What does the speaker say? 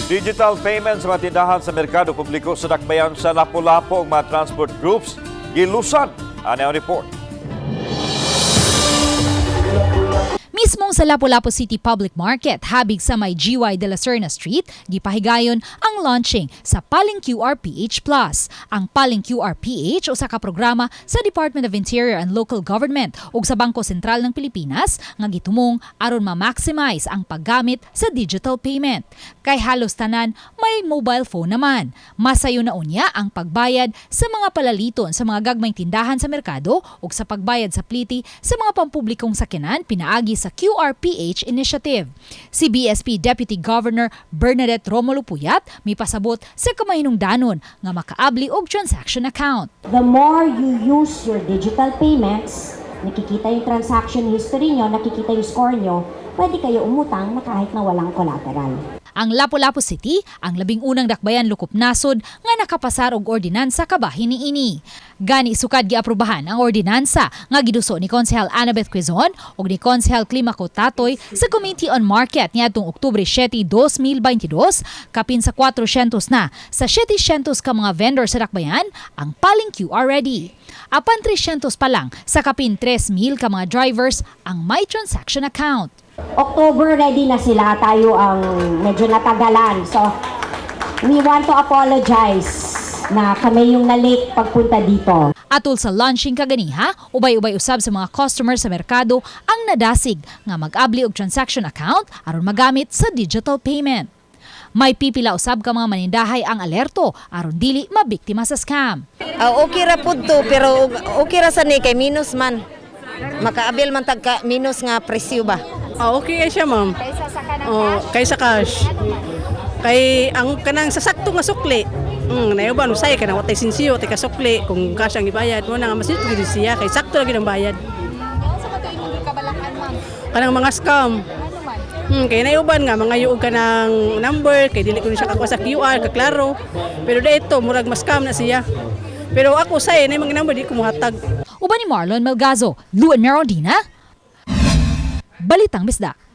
Digital payments sa mga tindahan sa merkado publiko sa dakbayan sa Lapu-Lapu ug mga transport groups gilusad. Ani ang report. Mismong sa Lapu-Lapu City Public Market, habig sa may GY de la Serna Street, gipahigayon ang launching sa Paling QR PH Plus. Ang Paling QR PH usa ka programa sa Department of Interior and Local Government ug sa Bangko Sentral ng Pilipinas nga gitumong aron ma-maximize ang paggamit sa digital payment. Kay halos tanan may mobile phone naman. Masayo na unya ang pagbayad sa mga palaliton sa mga gagmayng tindahan sa merkado ug sa pagbayad sa pliti sa mga pampublikong sakyanan pinaagi sa QRPH initiative. Si BSP Deputy Governor Bernadette Romulo Puyat mipasabot sa kamahinungdanon nga makaabli og transaction account. The more you use your digital payments, nakikita yung transaction history nyo, nakikita yung score nyo, pwede kayo umutang na kahit na walang collateral. Ang Lapu-Lapu City ang 11 na dakbayan lokop nasod nga nakapasar og ordinansa kabahin niini. Gani sukad giaprobahan ang ordinansa nga giduso ni Konsehal Annabeth Quezon ug ni Konsehal Climaco Tatoy sa Committee on Market niadtong Oktubre 7, 2022, kapin sa 400 na sa 700 ka mga vendor sa dakbayan ang Paling QR ready. Apan 300 pa lang sa kapin 3,000 ka mga drivers ang may transaction account. October ready na sila, tayo ang medyo natagalan. So, we want to apologize na kami yung na-late pagpunta dito. Atol sa launching kaganiha, ubay-ubay usab sa mga customer sa merkado ang nadasig nga mag-abli og transaction account aron magamit sa digital payment. May pipila usab ka mga manindahay ang alerto aron dili mabiktima sa scam. Ah, okay ra pud to, pero okay ra sa ni kay minus man. Makaabil man tag ka minus nga presyo ba. Ah, okay siya, ma'am. Oh, kaysa cash. Kay ang kanang sa sakto nga sukli. Nayo ba usay kanang watay sinsiyo tay kasukli kung cash ang ibayad mo na nga mas gid siya kay sakto lagi ang bayad. Kanang mga scam. Kay nayuban nga mga yuog ka ng number kay dili ko ni siya kakuha sa QR kaklaro. Pero dito murag mas scam na siya. Pero ako say na mga number di ko mohatag. Uban ni Marlon Melgazo, Luan Merondina, Balitang Bisdak.